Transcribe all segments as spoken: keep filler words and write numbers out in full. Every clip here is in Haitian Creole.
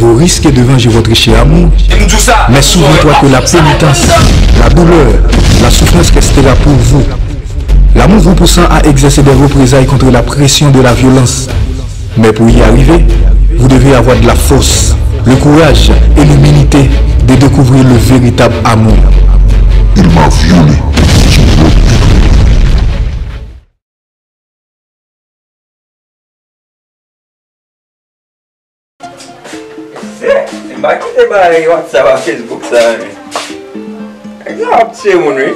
Vous risquez de venger votre cher amour, mais souviens-toi que la pénitence, la douleur, la souffrance restera pour vous. L'amour vous poussant à exercer des représailles contre la pression de la violence. Mais pour y arriver, vous devez avoir de la force, le courage et l'humilité de découvrir le véritable amour. Il m'a violée. M pa kite bagay WhatsApp ak Facebook sa, men. Nèg sa ap tiye moun, wi.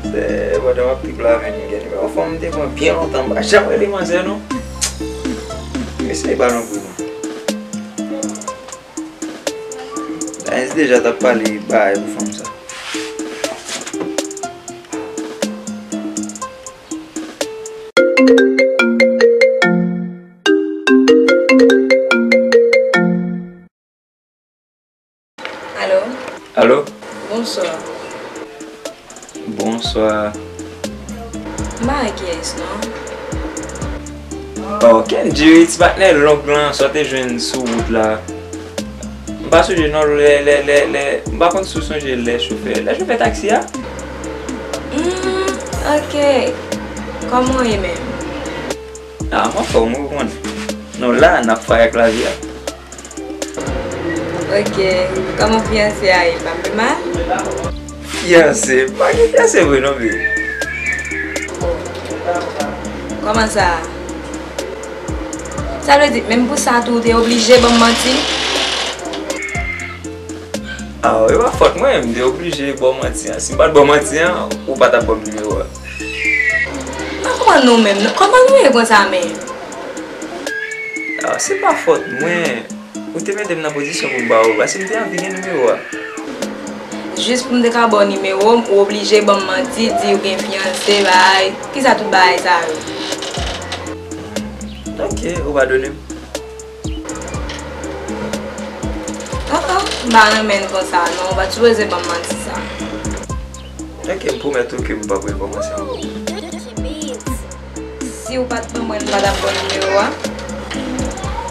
Se pandan w ap trip la, men, m gen nimewo fanm m te pran byen lontan, m pa janm rele manzè, non. M eseye ba l yon kou, non. Dayè, deja t ap pale bagay pou fanm sa. Alo? Alo? Bonswa. Bonswa. M pa wè kiyès, non. Oh, Kendji, ti patnè long lan, sa w te jwenn sou wout la. M pa sonje non, lè, lè, lè, lè, m pa konn si w sonje lè chofè, lè chofè taksi a. Hmm, ok. Kòman w ye menm? Ah, m anfòm, ou konn. Nou la, n ap fay ak lavi a. Ok. Kòman fiyanse a ye? L pa pi mal? Fiyanse? M pa gen fiyanse vre non, baby. Oh. Kòman sa? Sa vle di, menm pou sa tou, ou te oblije ban m manti? Ah, e pa fòt mwen, m te oblije ba w manti an. Si m pa t ba w manti an, ou pa t ap ban m nimewo a. M pa konprann nou menm, non. Kòman nou ye konsa menm? Ah, se pa fòt mwen. Ou te mete m nan pozisyon pou m ba ou, paske m te anvi gen nimewo a. Jis pou m te ka ba w nimewo m, ou oblije ban m manti, di ou gen fiyanse, bay. Kisa tout bagay sa yo? Ok, ou padone m. Oh, oh, m pa renmen n konsa, non, ou pa t sipoze ban m manti sa. Ok, m pwomèt ou ke m p ap rekòmanse ankò. Si w pa t ban mwen, m pa t ap ba w nimewo a.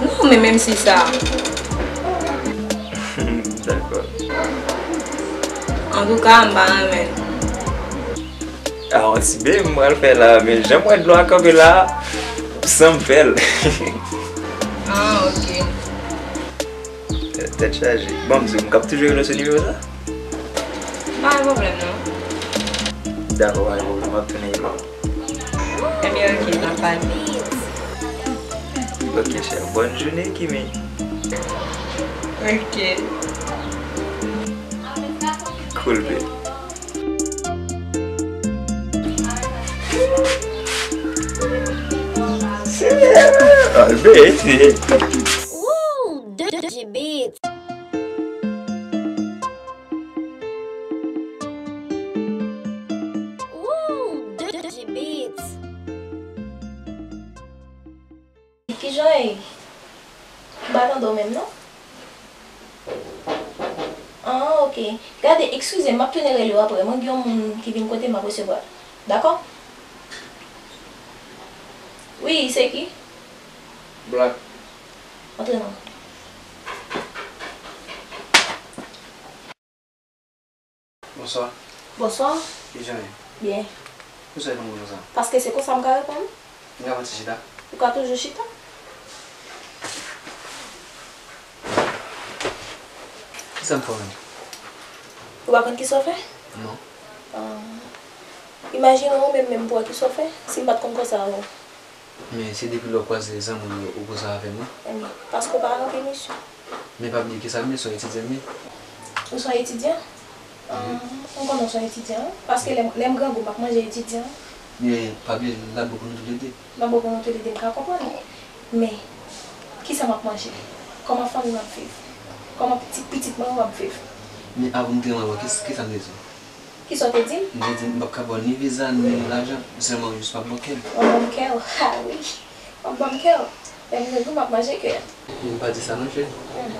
Non, men menm si sa. Dakò. Antouka, m pa renmen l. A, yon ti bebe m pral fè la, men jan m wè dlo a kanpe la, san m fè l. Ah, ok. Tèt chaje. Bon, m di w, m kab toujou rele w sou nimewo sa? Pa gen pwoblèm, non. Dakò, pa gen pwoblèm, m ap tounen rele w. Ebyen, ok, n ap pale. Ok, chè. Bòn jounen, Kimi. Ok. Cool, babe. Woo, D J Beats. Woo, D J Beats. Kijan w ye? M pa tande w menm, non. Ah, ok. Gade, eskize m, m ap tounen rele w apre. Mwen gen yon moun ki vin kote m ap resevwa l. Dakò? Wi, se ki? Black. Antre non. Bonswa. Bonswa. Kijan w ye? Byen. Poukisa w reponn mwen konsa? Paske se konsa m ka reponn. M ka pati chita? Ou ka toujou chita. Kisa m fè w menm? Ou pa konn kisa w fè? Non. Ah. Imajine w menm menm pou wè kisa w fè, si m pa t konn konsa avè w. Men se depi lè w kwaze zanmi w yo, ou konsa avè mwen? Enben, paske w pa ranpli misyon. Men pa bliye kisa m ye, se yon etidyan m ye. Ou se yon etidyan? Ah, m konnen w se yon etidyan, wi. Paske lè, lè m grangou, m ap manje etidyan. Men pa bliye, l ap bon pou nou toulede. L ap bon pou nou toulede, m ka konprann. Men, kisa m ap manje? Kòman fanmi m ap viv? Kòman pitit, pitit mwen yo ap viv? Men avan m te renmen w, kis-, kisa m te di w? Kisa w te di m? M te di m p ap ka ba w ni viza, ni lajan. Sèlman w jis p ap ban m kè m. W ap ban m kè w? Ha, wi. W ap ban m kè w. Lè m grangou, m ap manje kè a. Men m pa di sa non, cheri. Hmm.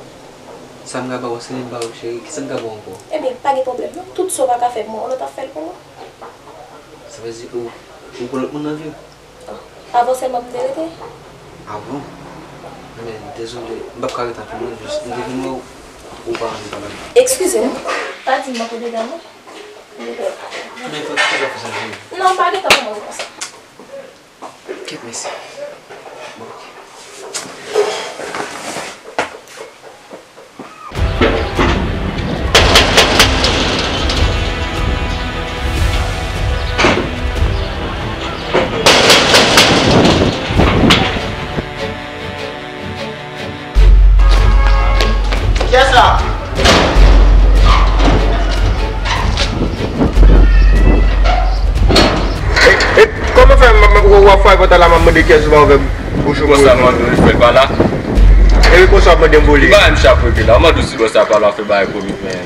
Sa m ka ba w, se li m ba w, cheri. Kisa m ka ba w ankò? Ebyen, pa gen pwoblèm non. Tout sa w pa ka fè pou mwen, yon lòt ap fè l pou mwen. Sa vle di ou, ou gon lòt moun nan vi w? Avan sèlman m te rete. Avan? Men, dezole, m p ap ka ret ak ou non, jis m te vin wè w, ou pa anvi pale avè m. Eskize m. Pa di m manke de dam non. Men fò ki te ka fè sa jodi. Non, m pa gentan konn konsa. Kèt mesye. Bon, ok. Kiyès la? E, e, kòman fè m, m, w ap frape pòt la, m ap mande kiyès ou pa ouvè bouch ou? Bòs la mande w fè l pa la. E konsa w ap mande m pou li? Li bay m chak kote la. Ou mande w si bòs la pa la, fè bagay komik, men.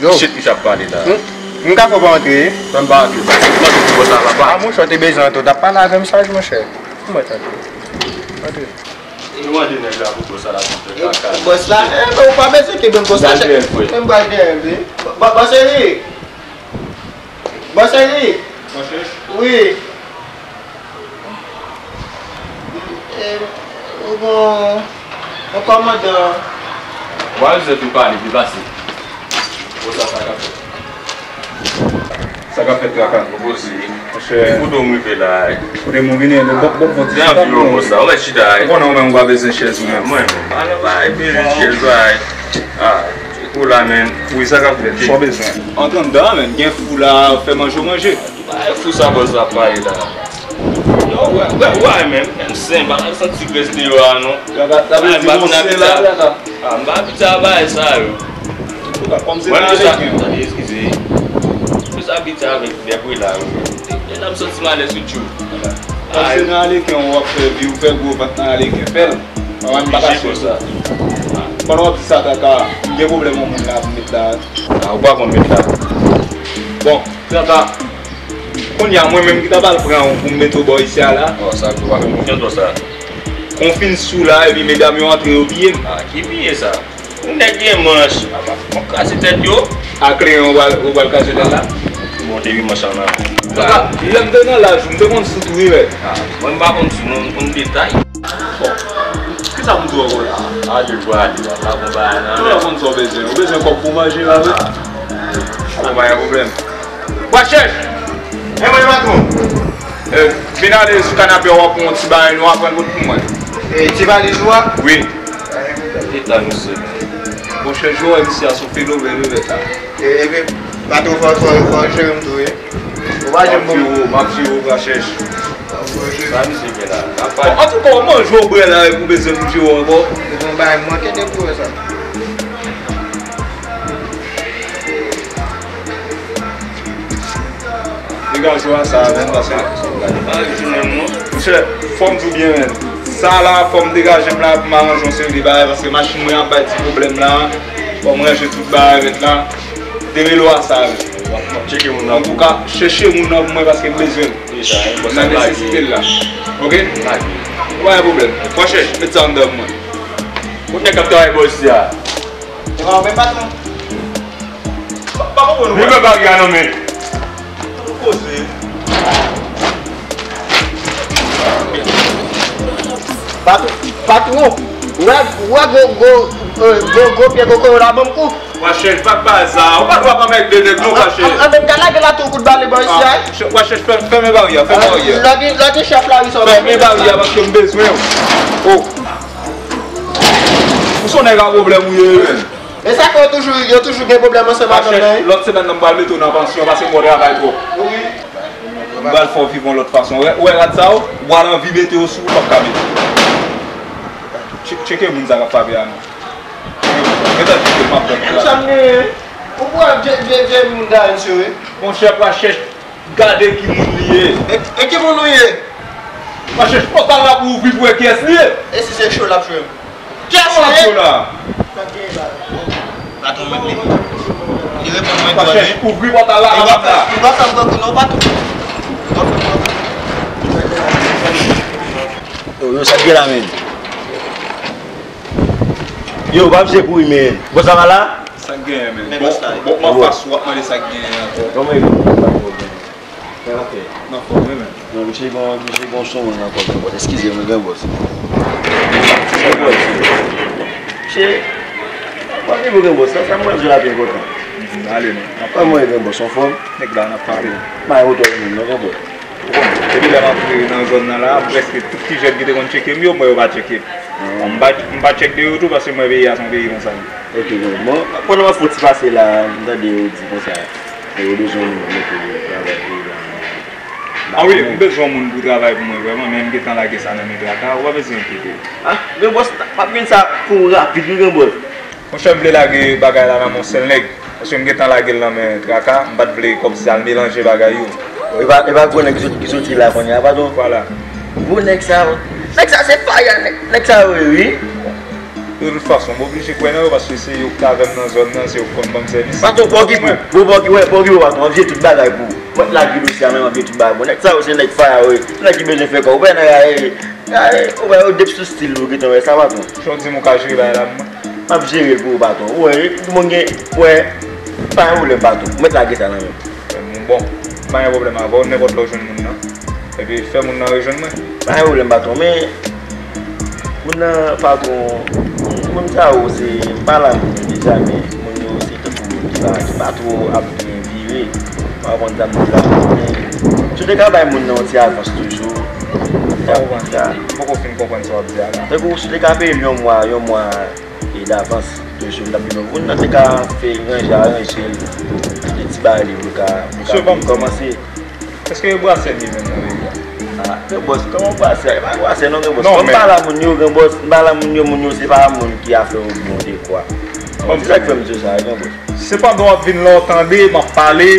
Yo. Shit, misye ap pale la. Hmm? M ka fè w pa antre? Fè m pa antre, ba. Ou mande w si bòs la pa la. A, monchè, w te bezwen antre, w t ap pale avè m saj, monchè. Mwen tande. Antre. E nou mande nèg la pou bòs la, la pou fè kaka. Bòs la, e, ou pa bezwen kenbe m konsa. Gade, frè. Menm bal dèyè m, wi. Bò-, bòs Erik. Bòs Erik. Bòs Erik? Wi. E, ou gon, yon kòmandan. Wa, se tou pale, pi pase. Bòs la, sa k ap fèt? Sa k ap fèt, Traka? Poze. Monchè. Kote w rive la, e? Kote m vini, e, bò, bò, bò, ti chita, anvi wè bòs la. Ou mèt chita, e. Ou konnen ou menm ou pa bezwen chèz ou menm. Mwen menm. Pa nan bagay bezwen chèz la, e. A, se kou la, menm. Wi, sa k ap fèt? Sa w bezwen? Antre anndan, menm. Gen fou la, fè manje w manje. Bay fou sa bòs la ap pale la. Yo, wè, wè, wè, menm, menm sen, pa ka santi grès deyò a, non. Yo, sa vle di m pa fin abitye a. A, m pa abitye a bagay sa yo. Mwen, m jis a, tande, eskize. M jis abitye avèk dèpre la, yo. Deja m santi m alèz sou tchoul. Kòm se nan Aleken w ap fè vi, ou fè gwo vant nan Aleken, fè l. Mwen, m pa ka swiv sa. Pandan w ap di sa, Traka, m gen pwoblèm yon moun la pou m met la. A, ou pa konn met la. Bon, Traka, kounye a, mwen menm ki ta pral pran w pou m mete w bò isi a la. O, sa, ou pa fè m konfyans, bòs la. Kon fin sou la, epi medam yo antre, yo piye m. A, ki piye sa? Yon nèg gen manch, apa, fòk kraze tèt yo. A kleyon, ou pral, ou pral kraze tèt la? Bon, te gen manch an nan. Traka, lè m te nan laj ou, m te konn sou tou, wi, mèt. A, mwen, m pa konn sou, non, m konn detay. Bon, kisa pou m di w ankò la? A, je jwe a li la, pa gon bagay nan. Ou konn sa w bezwen. Ou bezwen kòb pou manje la, wi? A, pa gen pwoblèm. W ap chèche. E mwen, patwon. E, vin ale sou kanape a, w ap pran yon ti bagay, nou aprann kote pou mwen. E, ti valiz ou a? Wi. Eta misye. Monchè, je w wè misye a, se yon fenomèn, wi, mèt la. E, epi, patwon, fò, fò, fò jere m tou, wi. Ou pa janm bon. M ap jere w, m ap jere w, w ap chèche. Sa misye gen la? Antouka, w manje w bwè la, epi w bezwen pou jere w ankò. Se yon bagay manke de pou wè sa. Degaje w a sa a menm, paske. Monchè, fò m di w byen, menn. Sa la, fò m degaje m la pou m aranje yon seri de bagay, paske machin mwen ap bay ti pwoblèm la. Fò m ranje tout bagay mèt la. Demelo a sa a menm. W ap tcheke moun nan. Antouka, chèche moun nan pou mwen, paske m bezwen l. Nan nesesite l la. Oke? Ou pa gen pwoblèm. Mwen chèche, met sa anndan pou mwen. Kot nèg k ap travay bò isi a? E pa ou menm patwon? Pa, pa konprann ou. Li wè bagay a non men. Poze. Patwon, patwon, ou wè, ou wè gwo, gwo, euh, gwo, gwo pye kokoye la ban m kou? W ap chèche, pa baza, ou pa dwe pa mèt de nèg non, w ap chèche. An, an, an, men gad la, gen la tou kout bale bò isi a. W ap chèche, fè, fèmen baryè, fèmen baryè. Lage, lage chèf la wi, sa w bezwen. Fèmen baryè paske m bezwen w. O. Ou se yon nèg a pwoblèm ou ye, wi, menn. E sa fè yo toujou, yo toujou gen pwoblèm ansanm ak nonm nan, wi. Lòt semèn nan, m pral mete w nan pansyon paske m wè w travay twòp. Wi. M pral fè w viv yon lòt fason. Ou wè, ou wè rad sa yo? Ou pral anvi mete yo sou ou, l p ap ka mete. Tche-, tcheke moun sa k ap frape a non. Gentan di ke m ap pran. Sa m genyen? Ou pran vye, vye, vye moun sa yo, mesye, wi. Monchè, pa chèche. Gade ki moun li ye. E, e ki moun ou ye? Pa chèche pòtal la pou ouvri pou wè kiyès li ye. E si se cho l ap jwe? Kiyès li ye? Cho la. Patwon mwen li. Li reponn mwen. Pa chèche ouvri pòtal la. Li pa fè, li pa fè m pran kou non, patwon. Li pa fè m pran kou. Yo, yo, sa k gen la, menn? Yo, pa vle kouri, menn. Bon, sa va la? Sa k genyen, menn? Bon, bon, m anfas ou ap mande sa k genyen ankò. Kòman e ye? Nan fòm, wi, menn. Non, misye gon, misye gon son moun nan kòl nan bòs. Eskize m, wi, granbòs. Che, mwen vin pou Gran Bòs la, sa mwen jwe la byen kontan. Ale non. Kòman w ye Gran Bòs, anfòm? Nèg la, n ap frape. Mwen woto yon moun, non, Gran Bòs. Ou konnen, depi lè m antre nan zòn nan la, prèske tout ti jèn ki te konn tcheke m yo, m wè yo pa tcheke m. Bon, m pa, m pa tchèk de yo tou, paske m wè peyi a se yon peyi konsa li. Ok, bon. Bon, pandan m ap fè yon ti pase la, m tande yo di konsa, yo bezwen moun, ok, travay pou yo la. Ah wi, m bezwen yon moun pou travay pou mwen vrèman, men m gentan lage sa nan men Traka, ou pa bezwen enkyete w. Ah, Gran Bòs, m ap jwenn sa pou ou rapid wi, Gran Bòs. Monchè, m vle lage bagay la nan men yon sèl nèg, paske m gentan lage l nan men Traka, m pa t vle kòmsi al melanje bagay yo. E pa, e pa gwo nèg ki sot-, ki soti la kounye a, patwon? Vwala. Gwo nèg sa yo. Nèg sa se faya, nèg, nèg sa yo ye, wi. De tout fason, m oblije kwè nan yo, paske se yo k t avè m nan zòn nan, se yo k konn ban m sèvis. Patwon, pa okipe w, bon, pa okipe w, pa okipe w, patwon, m ap jere tout bagay pou ou. Mwen t lage dosye a, men m ap jere tout bagay pou ou. Nèg sa yo se nèg faya yo ye, nèg ki bezwen fè kòb, ou wè nan raye, raye, ou wè yo depi sou stil ou gentan wè sa, patwon. Jan w di m ou ka jere bagay la pou mwen? M ap jere l pou ou, patwon. Ou wè, mwen gen, ou wè, pa gen pwoblèm, patwon. Mwen t lage sa nan men w. Bon, pa gen pwoblèm avè w, nenpòt lè w jwenn moun nan. Epi fè moun nan rejwenn mwen. Pa gen pwoblèm, patwon, men moun nan, patwon, moun sa yo se, m pale a moun yo deja, men moun yo se tankou moun ki pa, ki pa twò ap byen vire. Ou konprann sa m di la? Men si w te ka bay moun nan yon ti avans toujou, m ta, m ta. M poko fin konprann sa w ap di a la. Tankou si w te ka peye m yon mwa, yon mwa e davans, toujou m t ap di nou, moun nan te ka fè ranje, aranje l, de ti bagay li pou l ka, pou l ka vin kòmanse. Èske e brasè li menm nan peyi a? Ah, Gran Bòs, kòman brasè? E pa brasè non, Gran Bòs. Non, men m pale a moun yo, Gran Bòs, m pale a moun yo, moun yo se pa moun ki afè yo bon dekwa. Se sa k fè m di w sa, Gran Bòs. Se pandan w ap vin la w tande, m ap pale,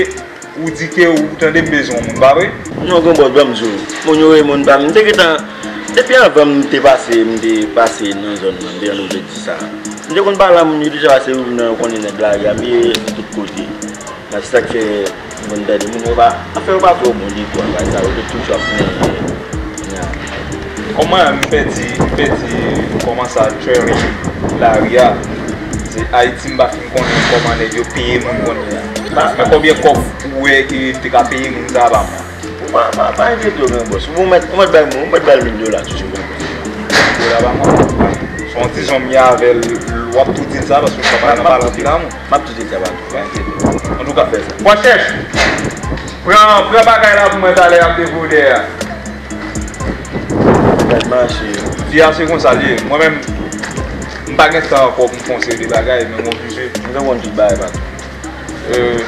ou di ke ou tande m bezwen yon moun, pa vre? Non, Gran Bòs, ban m di w. Moun yo e moun pa m. M te gentan, depi anvan m te pase, m te pase nan zòn nan, m te janm te di sa. M te konn pale a moun yo deja, paske yo menm yo konnen nèg lari a, m ye tout kote. Nan se sa k fè moun tande moun yo pa, afè yo pa twò bon li kwa, bagay sa yo te toujou ap plenyen. Kòman m pèdi, m pèdi kòman sa training lari a. Se Ayiti m pa fin konnen kòman nèg yo peye moun konnen an. Men konbyen kòb ou wè ke te ka peye moun sa pa mwa? Pa, pa, pa enkyete w, Gran Bòs. Ou mèt, ou mèt bay moun, ou mèt bay l mil dola toujou, Gran Bòs. Mil dola pa mwa. Se yon ti zòm m ye avè l, w ap tou di l sa, paske w pa nan pale anpil a moun. M ap tou di l sa, pa tou, pa enkyete w. Antouka, fè sa. Bwa chèch! Pran, pran bagay la pou mwen talè y ap depoze a. Gad mache. Vi a se konsa l ye. Mwen menm, m pa gen tan ankò pou m fè yon seri de bagay, men m oblije. M te konn tout bagay, patwon. Euh,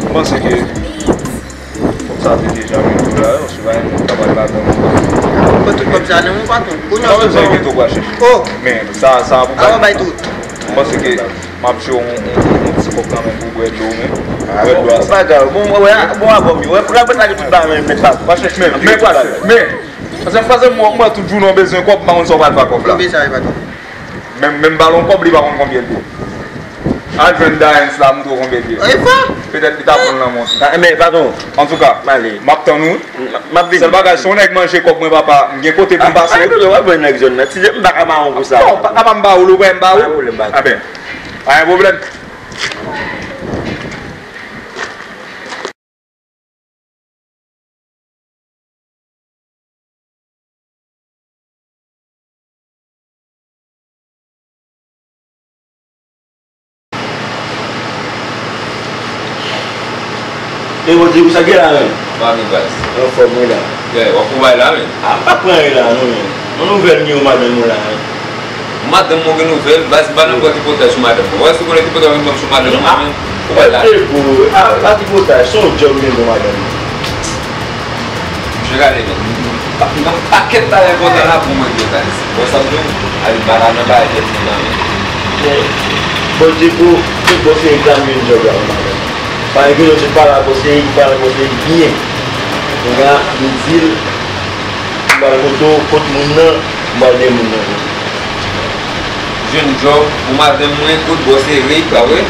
m panse ke kòb sa te deja gen tou la, si w pa gen moun k ap al ladan l. Mwen tout kòb sa nan men w, patwon. Kounye a, pa bezwen enkyete w, bwa chèch. Oh! Men sa, sa pou bay. Avan bay tout. M panse ke m ap jwe yon, yon, yon ti kòb kanmenm pou bwè dlo, men. Bwè dlo a sa. Pa grav. Bon, wè, bon, a bon, wè, pral pral lage tout bagay nan men m, mèt pa. Bwa chèch, men, men, bwa chèch, men. Paske, paske mwen, mwen, tout jounen w bezwen kòb, m pa konn sa w pral fè ak kòb la. Konbyen sa ye, patwon? Menm, menm ba l yon kòb, li pa konn konbyen l ye. Al jwenn Dayens la, montre w konbyen l ye. Ay, pa! Petèt li ta pran l nan men w tou. Ah, men, patwon. Antouka, m ale. M ap tann ou. M, m ap vini. Sèl bagay, si yon nèg manje kòb mwen, papa, m gen kote pou m pase. Ah, pa gen pwoblèm, w ap jwenn nèg zòn nan. Ti, m pa ka mawon pou sa. Non, papa m ba ou l, ou pa m ba ou. Pa gen pwoblèm, patwon. Ah ben, pa gen pwoblèm. E Bondye, pou sa gen la menm? Mami baz. Anfòm wi la. Yeah, w ap pou bay la menm. A, m pa pran anyen la non menm. Yon nouvèl m gen yon madanm ou la menm. Madanm mwen gen nouvèl, baz m pa nan pran tripotay sou madanm mwen. Ou wè si w konnen tripotay mwen pran sou madanm mwen, men ou wè la. Ego, a, pa tripotay, se yon djòb m gen pou madanm mwen. Misye gade men. M gen yon pakèt bagay enpòtan la pou mwen gen baz. Ou wè sa m di w? Ale m pa ka nan bagay tèt mwen nan men. Men, Bondye pou tout bon se egzamine djòb la pou madanm mwen. Paske gen yon ti pale a konseye, ki pale a konseye byen. Kounye a, m di l, m pral kote w, kot moun nan, m pral gen moun nan tou. Jwenn djòb pou madanm mwen, kot bò sere, pa vre?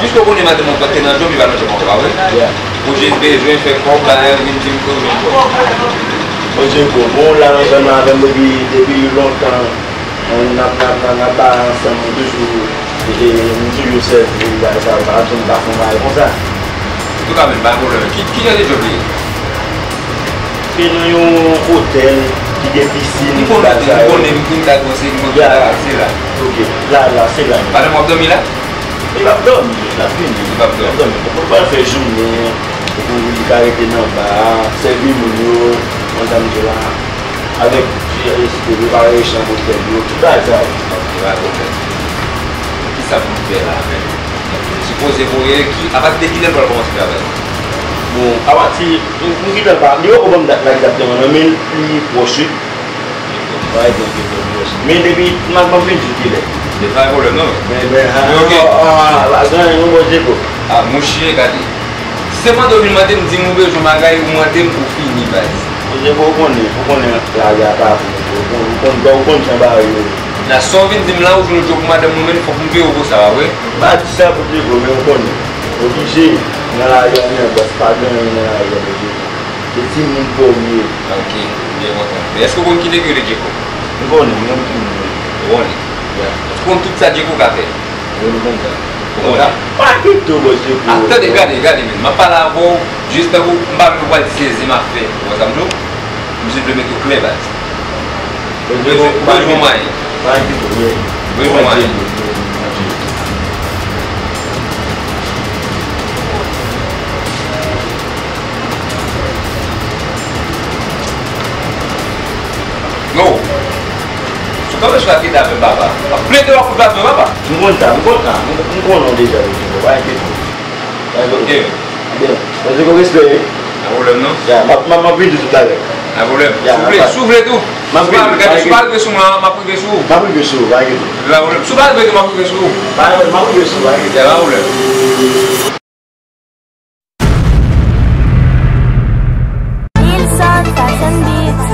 Piske w konnen madanm mwen pa t te nan djòb, li pa nan djòb ankò, pa vre? Yeah. Ou jis bezwen fè kòb, bagay, vin di m ke w jwenn kòb. Mwen jwenn kòb. Bon, la nan zòn nan avè m depi, depi lontan. N ap, n ap, n ap, n ap bay ansanm, nou toujou, e, nou toujou sèvi, bagay sa yo, pa janm ka fè yon bagay konsa. Antouka, men, pa gen pwoblèm. Ki, ki jan de djòb li ye? Se nan yon otèl, Ki gen pisin, ki konnen, ki konnen, m konn ta gwo se, m konn ta se la. Ok, la, la, se la. Madanm w ap dòmi la? Li p ap dòmi, l ap vini. Li p ap dòmi. Li p ap dòmi. Ou konn pral fè jounen, epi li ka rete nan ba a, sèvi moun yo, konn sa m di la. Avèk ti, e, prepare echanj pou tèt yo, tout bagay sa yo. Ok, pa pwoblèm. Kisa pou m fè la, menm? Sipoze voye ki, apati de kilè l pral kòmanse travay? Bon, apati, m, m gentan pa, li poko ban m dat la egzakteman, non, men li pwòch, wi. Li pwòch. Wi, li pwòch. Men depi, m ap, m ap vin di w kilè. Li pa gen pwoblèm, non, men. Men, men, ha, ha, ha, pa gen anyen, non, Bondye ko. A, monchè, gade. Si se mande w vin mande m, di m ou bezwen bagay, ou mande m, ou fini, baz. Monchè, ou konnen, ou konnen lari a pa bon, ou konn, ou konn, ou konn jan bagay yo ye. Nan sa w vin di m la, ou jwenn yon djòb pou madanm ou, men fòk m peye w pou sa, pa vre? M pa di sa pou te vre, men ou konnen. Oblije, nan lari a, men bòs pa gen anyen nan lari a, oblije. Se timoun pa w ye. Ok, m byen kontan. Men èske w konn ki nèg yo rele Djeko? M konnen, m konn ki moun yo ye. Ou konnen? Ya. Ou konn tout sa Djeko ka fè? Wi, m konn sa. Ou konnen? Pa kite w, bòs Djeko. A, tande, gade, gade, men. M ap pale avè w, jis tankou m pa vle w pral di se zen m ap fè. Ou konn sa m di w? M jis vle mete w klè, baz. Bèl jwè mwayen. Bèl jwè mwayen. Yo, sou kanpe sou la ki ta fè papa. Plede w ak kout batman papa. M konn sa, m konn sa. M, m konnen w deja, yo, pa enkyete w. Ok. Byen. Mwen se kon respè, wi. Pa pwoblèm, non. Ya, m ap, m ap, m ap vin di tout alè. Pa pwoblèm. Ya, si w vle, si w vle tou. M ap vin, si w pa rive sou mwen, m ap rive sou ou. M ap rive sou ou, pa enkyete w. Pa pwoblèm. Si w pa rive tou, m ap rive sou ou. Pa pwoblèm, m ap rive sou ou, pa enkyete w. Ya, pa pwoblèm. Ilson Fashion Beats.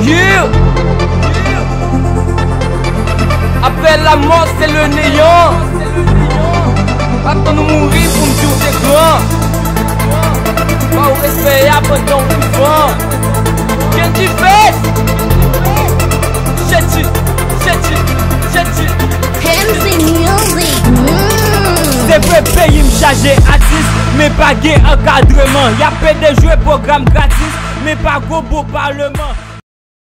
Yeah! Après la mort, c'est le néant. Atann nou mouri pou n di w te gran. Ba w respè a pandan w vivan. Kendy Face! Shit, shit, shit, shit. Kendy Music. Mm. Se vre peyi m chaje atis, men pa gen ankadreman. Y ap pede jwe pwogram gratis, men pa gwo bon paleman.